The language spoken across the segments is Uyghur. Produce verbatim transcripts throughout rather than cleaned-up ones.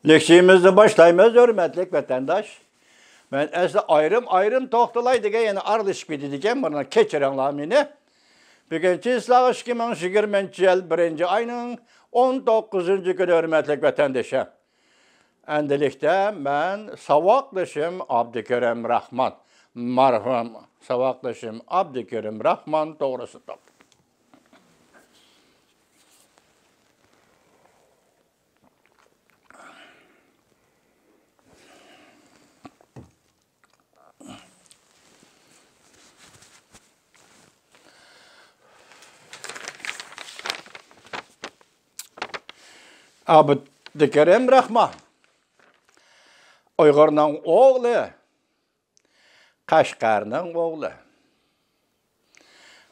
لېكسىيىمىزنى باشلايمىز، ھۆرمەتلىك ۋەتەنداش. مەن ئەسلى ئايرىم-ئايرىم توختىلاي دېگەن، يەنە ئارىلىشىپ كېتىدىكەن، بۇنى كەچۈرۈڭلار مېنى. بۈگۈن چىسلاغا ئىككى مىڭ يىگىرمىنچى يىل بىرىنچى ئاينىڭ ئون توققۇزىنچى كۈنى، ھۆرمەتلىك ۋەتەندىشىم. ئەندىلىكتە مەن ساۋاقدىشىم ئابدۇكېرىم راخمان، مەرھۇم ساۋاقدىشىم ئابدۇكېرىم راخمان توغرىسىدا. ئابدۇكېرىم راخمان ئۇيغۇرنىڭ ئوغلى، قەشقەرنىڭ ئوغلى.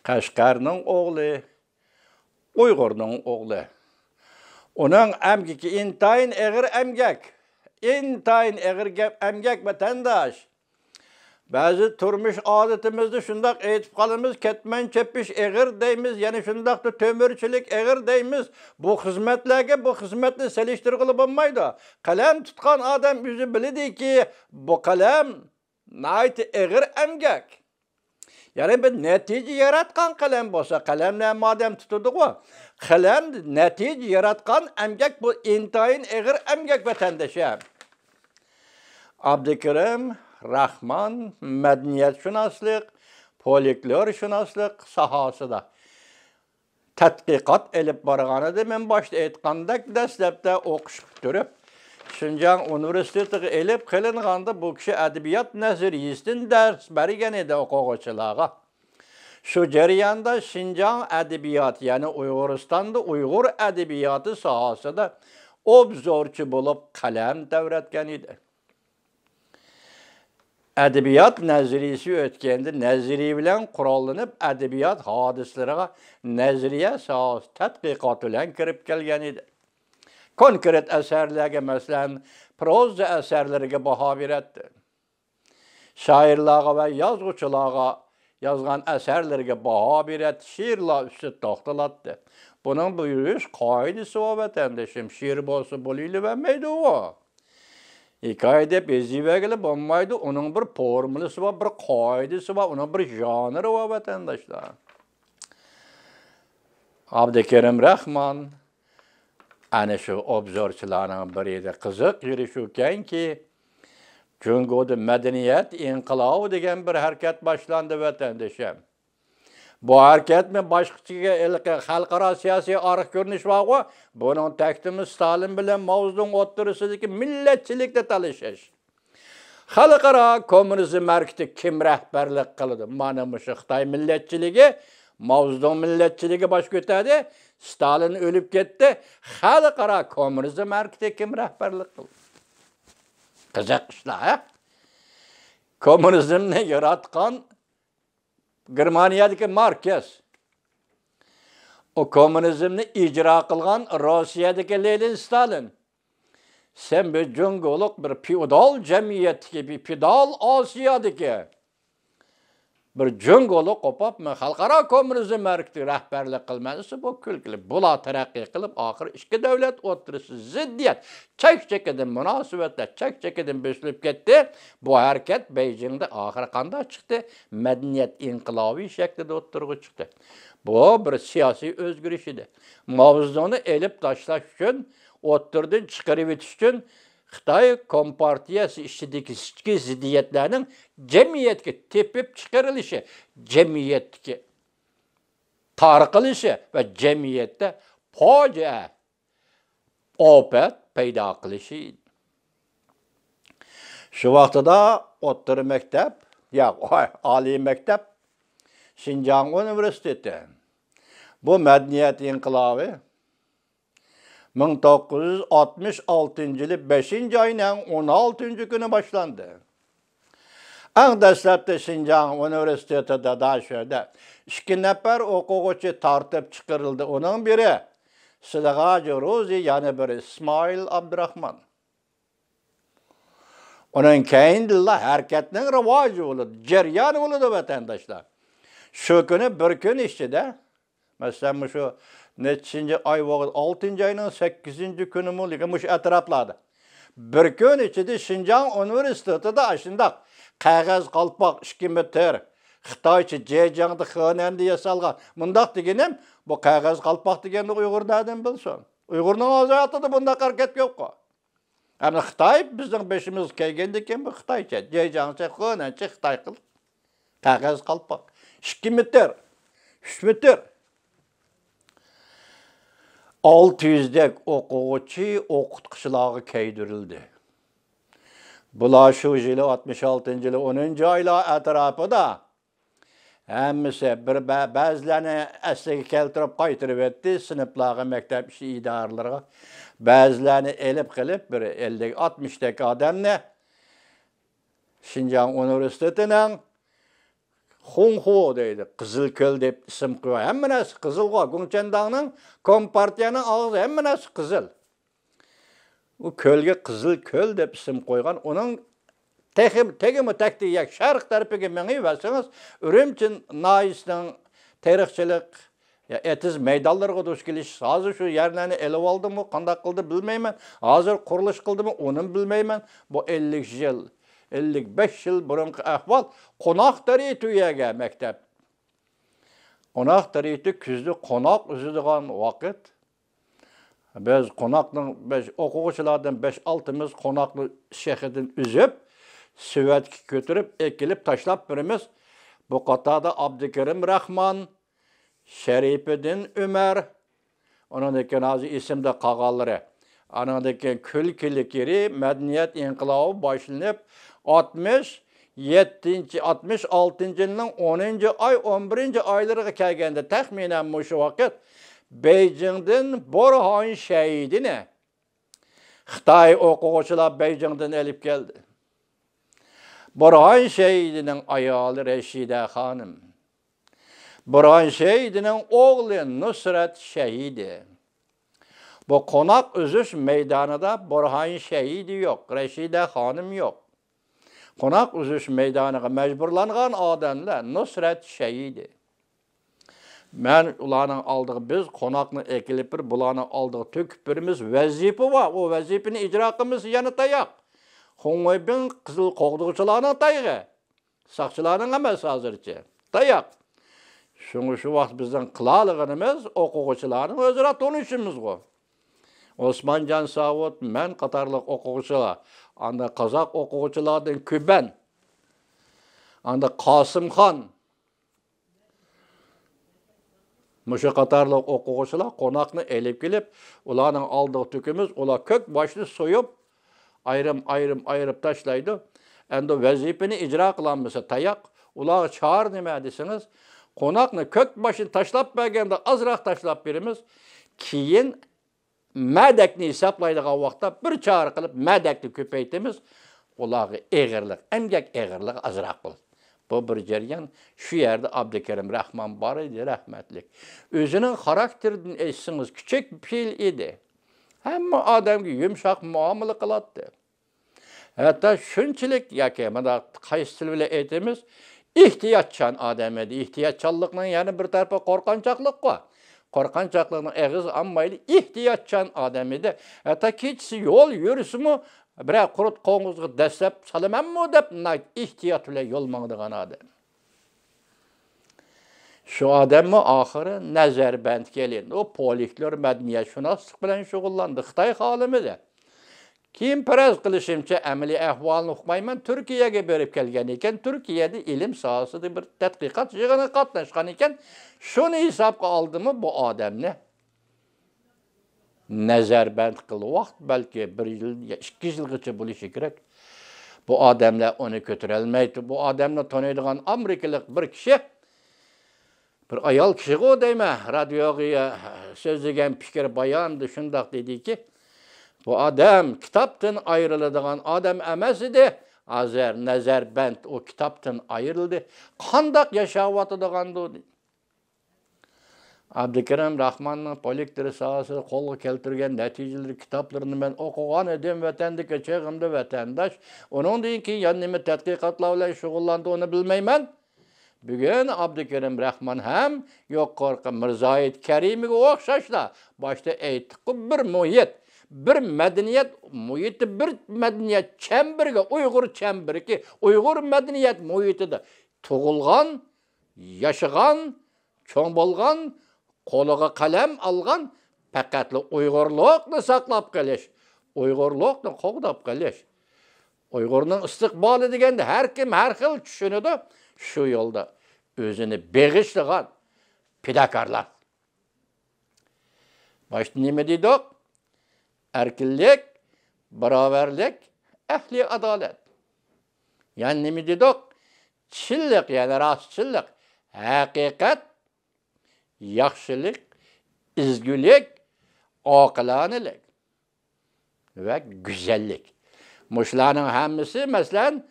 قەشقەرنىڭ ئوغلى، ئۇيغۇرنىڭ ئوغلى. ئۇنىڭ ئەمگىكى ئىنتايىن ئېغىر ئەمگەك. ئىنتايىن ئېغىر گەپ، ئەمگەك، ۋەتەنداش. بەزى تۇرمۇش ئادىتىمىزدە شۇنداق ئېيتىپ قالىمىز، كەتمەن چېپىش ئېغىر دەيمىز، يەنە شۇنداقلا تۆمۈرچىلىك ئېغىر دەيمىز. بۇ خىزمەتلەرگە بۇ خىزمەتنى سېلىشتۇرغىلى بولمايدۇ. قەلەم تۇتقان ئادەم ئۆزى بىلىدىكى، بۇ قەلەم ناھايىتى ئېغىر ئەمگەك. يەنى بىر نەتىجە ياراتقان قەلەم بولسا، قەلەمنى ھەممە ئادەم تۇتىدىغۇ. قەلەم نەتىجە ياراتقان ئەمگەك، بۇ ئىنتايىن ئېغىر ئەمگەك، ۋەتەندىشىم. ئابدۇكېرىم راخمان مەدەنىيەتشۇناسلىق، فولكلورشۇناسلىق ساھەسىدە تەتقىقات ئېلىپ بارغانىدى. مەن باشتا ئېيتقاندەك، دەسلەپتە ئوقۇش پۈتتۈرۈپ، شىنجاڭ ئۇنىۋېرسىتېتىغا ئېلىپ قېلىنغاندا، بۇ كىشى ئەدەبىيات نەزەرىيىسىدىن دەرس بەرگەن ئىدى ئوقۇغۇچىلارغا. شۇ جەرياندا شىنجاڭ ئەدەبىياتى، يەنى ئۇيغۇرىستاندا ئۇيغۇر ئەدەبىياتى ساھەسىدە ئوبزورچى بولۇپ قەلەم تەۋرەتكەن ئىدى. ئەدەبىيات نەزەرىيىسى ئۆتكەندە، نەزەرىيە بىلەن قوراللىنىپ، ئەدەبىيات ھادىسىلىرىغا نەزەرىيە ساھەسى تەتقىقات بىلەن كىرىپ كەلگەن ئىدى. كونكرېت ئەسەرلەرگە، مەسىلەن، پروزا ئەسەرلىرىگە باھا بېرەتتى. شائىرلارغا ۋە يازغۇچىلارغا يازغان ئەسەرلىرىگە باھا بېرەتتى، شېئىرلار ئۈستىدە توختىلاتتى. بۇنىڭ بۇيرۇش قائىدىسى بار، ۋەتەندىشىم، شېئىر بولسا بولۇۋەرمەيدۇ ئۇ. ھېكايە دەپ يېزىۋەرگىلى بولمايدۇ، ئۇنىڭ بىر فورمۇلىسى بار، بىر قائىدىسى بار، ئۇنىڭ بىر ژانىرى بار، ۋەتەنداشلار. ئابدۇكېرىم راخمان ئەنە شۇ ئوبزورچىلارنىڭ بىرى ئىدى. قىزىق يېرى شۇكەنكى، جۇڭگودا مەدەنىيەت ئىنقىلابى دېگەن بىر ھەرىكەت باشلاندى، ۋەتەندىشىم. بۇ ھەرىكەتنى باشقىچىگە ھېلىقى خەلقئارا سىياسىي ئارقا كۆرۈنۈش بارغۇ، بۇنىڭ تەكتىمۇ ستالىن بىلەن ماۋزېدۇڭ ئوتتۇرىسىدىكى مىللەتچىلىكتە تالىشىش. خەلقئارا كوممۇنىزم ھەرىكىتىگە كىم رەھبەرلىك قىلىدۇ؟ مانا مۇشۇ خىتاي مىللەتچىلىكى، ماۋزېدۇڭ مىللەتچىلىكى باش كۆتەردى. ستالىن ئۆلۈپ كەتتى. خەلقئارا كوممۇنىزم ھەرىكىتىگە كىم رەھبەرلىك قىلدى؟ قىزىق ئىشلار، ھە؟ كوممۇنىزمنى ياراتقان گېرمانىيەدىكى ماركس، ئۇ كوممۇنىزمنى ئىجرا قىلغان روسىيەدىكى لېنىن، ستالىن. سەن بىر جۇڭگولۇق، بىر فېئودال جەمئىيەتتىكى، بىر فېئودال ئاسىيادىكى بىر جۇڭگولۇق قوپۇپ، مەن خەلقئارا كوممۇنىزم ھەرىكىتىگە رەھبەرلىك قىلىمەن دېسە، بۇ كۈلكىلىك. بۇلار تەرەققىي قىلىپ، ئاخىرى ئىككى دۆلەت ئوتتۇرىسىدا زىددىيەت، چەك-چېكىندىن مۇناسىۋەتلەر چەك-چېكىندىن بۆسۈلۈپ كەتتى. بۇ ھەرىكەت بېيجىڭدا ئاخىرى قانداق چىقتى؟ مەدەنىيەت ئىنقىلابى شەكلىدە ئوتتۇرىغا چىقتى. بۇ بىر سىياسىي ئۆزگىرىش ئىدى. ماۋزېدۇڭنى ئېلىپ تاشلاش ئۈچۈن، ئوتتۇرىدىن چىقىرىۋېتىش ئۈچۈن خىتاي كومپارتىيەسى ئىچىدىكى ئىچكى زىددىيەتلەرنىڭ جەمئىيەتكە تېپىپ چىقىرىلىشى، جەمئىيەتتىكى تارقىلىشى ۋە جەمئىيەتتە پاجىئە، ئاپەت پەيدا قىلىشى. شۇ ۋاقتىدا ئوتتۇرا مەكتەپ، ياق، ئالىي مەكتەپ، شىنجاڭ ئۇنىۋېرسىتېتى، بۇ مەدەنىيەت ئىنقىلابى مىڭ توققۇز يۈز ئاتمىش ئالتىنچى يىلى بەشىنچى ئاينىڭ ئون ئالتىنچى كۈنى باشلاندى. ئەڭ دەسلەپتە شىنجاڭ ئۇنىۋېرسىتېتىدا، داشۆدە ئىككى نەپەر ئوقۇغۇچى تارتىپ چىقىرىلدى. ئۇنىڭ بىرى سىدىغاجى روزى، يەنە بىرى ئىسمائىل ئابدۇراخمان. ئۇنىڭ كەينىدىنلا ھەرىكەتنىڭ راۋاجى بولىدۇ، جەريانى بولىدۇ، ۋەتەنداشلار. شۇ كۈنى، بىر كۈن ئىچىدە، مەسىلەن، مۇشۇ نەچچىنچى ئاي بولغان، ئالتىنچى ئاينىڭ سەككىزىنچى كۈنىمۇ، لېكىن مۇشۇ ئەتراپلاردا بىر كۈن ئىچىدە شىنجاڭ ئۇنىۋېرسىتېتىدا ئاشۇنداق قەغەز قالپاق ئىككى مېتىر، خىتايچە جېجياڭدا خېنەندە ياسالغان مۇنداق دېگىنىم، بۇ قەغەز قالپاق دېگەننى ئۇيغۇر نەدىن بىلسۇن؟ ئۇيغۇرنىڭ ھازىر ھاياتىدا بۇنداق ھەرىكەت يوققۇ. ئەمدى خىتاي بىزنىڭ بېشىمىزغا كەلگەندىن كېيىن بۇ خىتايچە، جېجياڭچە، خېنەنچە خىتاي قىلىپ قەغەز قالپاق. ئىككى مېتىر، ئۈچ مېتىر. ئالتە يۈزدەك ئوقۇغۇچى ئوقۇتقۇچىلارغا كەيدۈرۈلدى. بۇلار شۇ يىلى، ئاتمىش ئالتىنچى يىلى، ئونىنچى ئايلار ئەتراپىدا ھەممىسى بىر بە-، بەزىلەرنى ئەسلىگە كەلتۈرۈپ قايتۇرۇۋەتتى، سىنىپلارغا، مەكتەپ ئىشى ئىدارىلىرىغا. بەزىلەرنى ئېلىپ قېلىپ، بىر ئەللىك، ئاتمىشتەك ئادەمنى شىنجاڭ ئۇنىۋېرسىتېتىنىڭ خۇڭخۇ دەيدۇ، قىزىل كۆل دەپ ئىسىم قويغان. ھەممە نەرسە قىزىلغۇ. گۇڭچەنداڭنىڭ، كومپارتىيەنىڭ ئاغزى، ھەممە نەرسە قىزىل. ئۇ كۆلگە قىزىل كۆل دەپ ئىسىم قويغان. ئۇنىڭ تېخى، تېگىمۇ تەكتى يەك شەرق تەرىپىگە مېڭىۋەرسىڭىز، ئۈرۈمچى ناھىيەسىنىڭ تېرىقچىلىق، يا ئېتىز مەيدانلىرىغا دۇچ كېلىش. ھازىر شۇ يەرلەرنى ئېلىۋالدىمۇ، قانداق قىلدى بىلمەيمەن. ھازىر قۇرۇلۇش قىلدىمۇ، ئۇنىمۇ بىلمەيمەن. بۇ ئەللىك يىل، ئەللىك بەش يىل بۇرۇنقى ئەھۋال. قوناق تېرىيتتى ئۇ يەرگە مەكتەپ. قوناق تېرىيتتى، كۈزدە قوناق ئۈزىدىغان ۋاقىت. بىز قوناقنىڭ بەش، ئوقۇغۇچىلاردىن بەش ئالتىمىز قوناقنى شېخىدىن ئۈزۈپ، سېۋەتكە كۆتۈرۈپ، ئەكېلىپ تاشلاپ بېرىمىز. بۇ قاتاردا ئابدۇكېرىم راخمان، شەرىپىدىن ئۆمەر، ئۇنىڭدىن كېيىن ھازىر ئېسىمدە قالغانلىرى. ئانىڭدىن كېيىن كۈلكىلىك يېرى مەدەنىيەت ئىنقىلابى باشلىنىپ، ئاتمىش يەتتىنچى، ئاتمىش ئالتىنچى يىلنىڭ ئونىنچى ئاي، ئون بىرىنچى ئايلىرىغا كەلگەندە، تەخمىنەن مۇشۇ ۋاقىت بېيجىڭدىن بورھان شەھىدىنى خىتاي ئوقۇغۇچىلار بېيجىڭدىن ئېلىپ كەلدى. بورھان شەھىدىنىڭ ئايالى رەشىدە خانىم. بورھان شەھىدىنىڭ ئوغلى نۇسرەت شەھىدى. بۇ قوناق ئۈزۈش مەيدانىدا بورھان شەھىدى يوق، رەشىدە خانىم يوق. قوناق ئۈزۈش مەيدانىغا مەجبۇرلانغان ئادەملەر نۇسرەت شەھىدى. مەن ئۇلارنىڭ ئالدىغا، بىز قوناقنى ئەكېلىپ بېرىپ، بۇلارنىڭ ئالدىغا تۆكۈپ بېرىمىز، ۋەزىپە بار، ئۇ ۋەزىپىنى ئىجرا قىلمىسا يەنە تاياق. خۇڭ ۋېيبىڭ قىزىل قوغدىغۇچىلارنىڭ تايىقى. ساقچىلارنىڭ ئەمەس ھازىرچە. تاياق. شۇڭا شۇ ۋاقىت بىزنىڭ قىلالىغىنىمىز ئوقۇغۇچىلارنىڭ ئۆزئارا تونۇشىمىزغۇ. ئوسمانجان ساۋۇت، مەن قاتارلىق ئوقۇغۇچىلار، ئاندا قازاق ئوقۇغۇچىلاردىن كۈبەن، ئاندا قاسىمخان، مۇشۇ قاتارلىق ئوقۇغۇچىلار قوناقنى ئېلىپ كېلىپ، ئۇلارنىڭ ئالدىغا تۆكىمىز، ئۇلار كۆك باشنى سويۇپ، ئايرىم، ئايرىم، ئايرىپ تاشلايدۇ. ئەمدى ۋەزىپىنى ئىجرا قىلالمىسا تاياق. ئۇلارغا چارە نېمە دېسىڭىز، قوناقنى كۆك باشنى تاشلاپ بەرگەندە ئازراق تاشلاپ بېرىمىز. كېيىن مەدەكنى ھېسابلايدىغان ۋاقىتتا بىر چارە قىلىپ مەدەكنى كۆپەيتىمىز. ئۇلارغا ئېغىرلىق، ئەمگەك ئېغىرلىقى ئازراق بولىدۇ. بۇ بىر جەريان. شۇ يەردە ئابدۇكېرىم راخمان بار ئىدى، رەھمەتلىك. ئۆزىنىڭ خاراكتېرىدىن ئېيتسىڭىز، كىچىك پىل ئىدى. ھەممە ئادەمگە يۇمشاق مۇئامىلە قىلاتتى. ھەتتا شۇنچىلىك، ياكى مۇنداق قايسى تىل بىلەن ئېيتىمىز، ئېھتىياتچان ئادەم ئىدى. ئېھتىياتچانلىقنىڭ يەنە بىر تەرىپى قورقۇنچاقلىق بار. قورقۇنچاقلىقنىڭ ئېغىزى ئاڭمايلى، ئېھتىياتچان ئادەم ئىدى. ھەتتا كېچىسى يول يۈرسىمۇ، بىرەر قۇرت قوڭغۇزغا دەسسەپ سالىمەنمۇ دەپ ناھايىتى ئېھتىيات بىلەن يول ماڭىدىغان ئادەم. شۇ ئادەممۇ ئاخىرى نەزەربەندكە ئېلىندى. ئۇ فولكلور، مەدەنىيەتشۇناسلىق بىلەن شۇغۇللاندى. خىتاي خالىمىدى. كېيىن پەرەز قىلىشىمچە، ئەمەلىي ئەھۋالىنى ئۇقمايمەن، تۈركىيەگە بېرىپ كەلگەن ئىكەن، تۈركىيەدە ئىلىم ساھەسىدە بىر تەتقىقات يىغىنىغا قاتناشقان ئىكەن، شۇنى ھېسابقا ئالدىمۇ بۇ ئادەمنى نەزەربەند قىلدى. ۋاقىت بەلكى بىر يىل يا ئىككى يىلغىچە بولۇشى كېرەك. بۇ ئادەملەر ئۇنى كۆتۈرەلمەيتتى. بۇ ئادەمنى تونۇيدىغان ئامېرىكىلىق بىر كىشى، بىر ئايال كىشىغۇ دەيمەن، رادىيوغا سۆزلىگەن پىكىر بايانىدا شۇنداق دېدىكى، بۇ ئادەم كىتابتىن ئايرىلىدىغان ئادەم ئەمەس ئىدى. ھازىر نەزەربەند ئۇ كىتابتىن ئايرىلدى. قانداق ياشاۋاتىدىغاندۇ؟ ئابدۇكېرىم راخماننىڭ پولكلور ساھەسىدە قولغا كەلتۈرگەن نەتىجىلىرى، كىتابلىرىنى مەن ئوقۇغان ئىدىم ۋەتەندىكى چېغىمدا ۋەتەنداش. ئۇنىڭدىن كېيىن يەنە نېمە تەتقىقاتلار بىلەن شۇغۇللاندى، ئۇنى بىلمەيمەن. بۈگۈن ئابدۇكېرىم راخمان ھەم يۇقىرىقى مىرزاھىت كەرىمىگە ئوخشاشلا، باشتا ئېيتتۇققۇ، بىر مۇھىت، بىر مەدەنىيەت مۇھىتى، بىر مەدەنىيەت چەمبىرىكى، ئۇيغۇر چەمبىرىكى، ئۇيغۇر مەدەنىيەت مۇھىتىدا تۇغۇلغان، ياشىغان، چوڭ بولغان، قولىغا قەلەم ئالغان پەقەتلا ئۇيغۇرلۇقنى ساقلاپ قېلىش، ئۇيغۇرلۇقنى قوغداپ قېلىش. ئۇيغۇرنىڭ ئىستىقبالى دېگەندە ھەر كىم ھەر خىل چۈشىنىدۇ. شۇ يولدا ئۆزىنى بېغىشلىغان پىداكارلار. باشتا نېمە دېدۇق؟ ئەركىنلىك، باراۋەرلىك، ئەھلى ئادالەت. يەنە نېمە دېدۇق؟ چىنلىق، يەنى راستچىللىق، ھەقىقەت، ياخشىلىق، ئىزگۈلۈك، ئاقىلانىلىك ۋە گۈزەللىك. مۇشۇلارنىڭ ھەممىسى، مەسىلەن،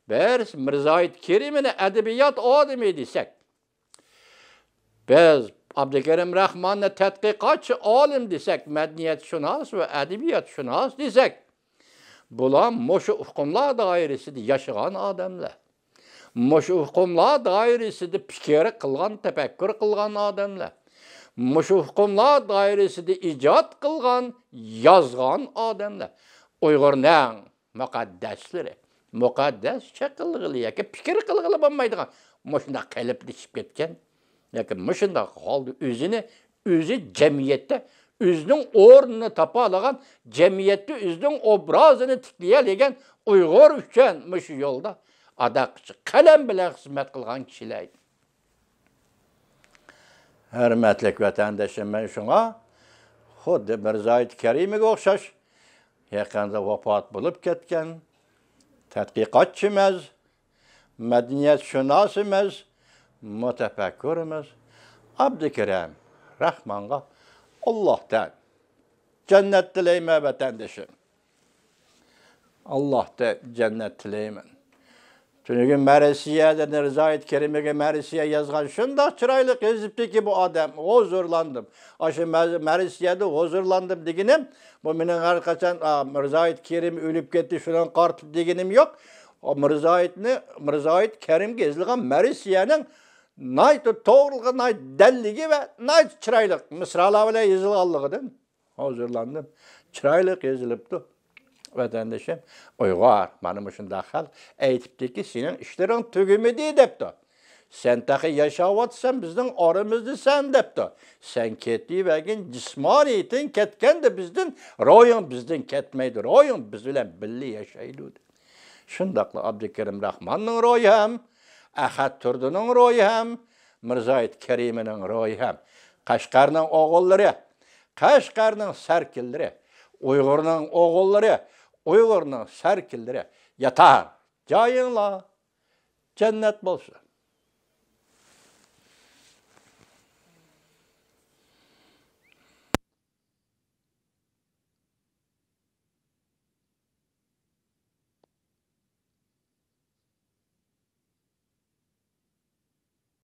بىز مىرزاھىد كېرىمىنى ئەدەبىيات ئادىمى دېسەك، بىز ئابدۇكېرىم راخماننى تەتقىقاتچى ئالىم دېسەك، مەدەنىيەتشۇناس ۋە ئەدەبىياتشۇناس دېسەك، بۇلار مۇشۇ ئۇقۇملار دائىرىسىدە ياشىغان ئادەملەر. مۇشۇ ئۇقۇملار دائىرىسىدە پىكىر قىلغان، تەپەككۇر قىلغان ئادەملەر. مۇشۇ ئۇقۇملار دائىرىسىدە ئىجاد قىلغان، يازغان ئادەملەر. ئۇيغۇرنىڭ مۇقەددەسلىرى، مۇقەددەس چېقىلغىلى ياكى پىكىر قىلغىلى بولمايدىغان مۇشۇنداق قېلىپلىشىپ كەتكەن ياكى مۇشۇنداق ھالدا ئۆزىنى، ئۆزى جەمئىيەتتە ئۆزىنىڭ ئورنىنى تاپالىغان، جەمئىيەتتە ئۆزىنىڭ ئوبرازىنى تىكلىيەلىگەن ئۇيغۇر ئۈچۈن مۇشۇ يولدا ئاداققىچە قەلەم بىلەن خىزمەت قىلغان كىشىلەر ئىدى. ھۆرمەتلىك ۋەتەندىشىم، مەن شۇڭا خۇددى مىرزاھىد كەرىمىگە ئوخشاش يېقىندا ۋاپات بولۇپ كەتكەن تەتقىقاتچىمىز، مەدەنىيەتشۇناسىمىز، مۇتەپەككۇرىمىز ئابدۇكېرىم راخمانغا ئاللاھتىن جەننەت تىلەيمەن، ۋەتەندىشىم. ئاللاھتىن جەننەت تىلەيمەن. تۈنۈگۈن مەرسىيەدە مىرزاھىد كېرىمىگە مەرسىيە يازغان، شۇنداق چىرايلىق يېزىپتىكى بۇ ئادەم، ھۇزۇرلاندىم. ئاشۇ مە-، مەرسىيەدە ھۇزۇرلاندىم دېگىنىم، بۇ مېنىڭ ھەر قاچان، ئا، مىرزاھىد كېرىم ئۆلۈپ كەتتى، شۇنىڭغا قارىتىپ دېگىنىم يوق. ئۇ مىرزاھىدنى، مىرزاھىد كېرىمگە يېزىلغان مەرسىيەنىڭ ناھايىتى توغرىلىقى، ناھايىتى دەللىكى ۋە ناھايىتى چىرايلىق مىسرالار بىلەن يېزىلغانلىقىدىن ھۇزۇرلاندىم. چىرايلىق يېزىلىپتۇ. ۋەتەندىشىم، ئۇيغۇر، مانا مۇشۇنداق خەلق ئېيتىپتىكى، سېنىڭ ئىشلىرىڭ تۈگىمىدى دەپتۇ. سەن تېخى ياشاۋاتىسەن، بىزنىڭ ئارىمىزدىسەن دەپتۇ. سەن كېتىۋەرگىن، جىسمانىيىتىڭ كەتكەندە بىزدىن، روھىڭ بىزدىن كەتمەيدۇ، روھىڭ بىز بىلەن بىللە ياشايدۇ. شۇنداقلا ئابدۇكېرىم راخماننىڭ روھى ھەم، ئەخەت تۇردىنىڭ روھى ھەم، مىرزاھىد كېرىمىنىڭ روھى ھەم، قەشقەرنىڭ ئوغۇللىرى، قەشقەرنىڭ سەركىللىرى، ئۇيغۇرنىڭ ئوغۇللىرى، ئۇيغۇرنىڭ سەركىللىرى، ياتار جايىڭلار جەننەت بولسۇن.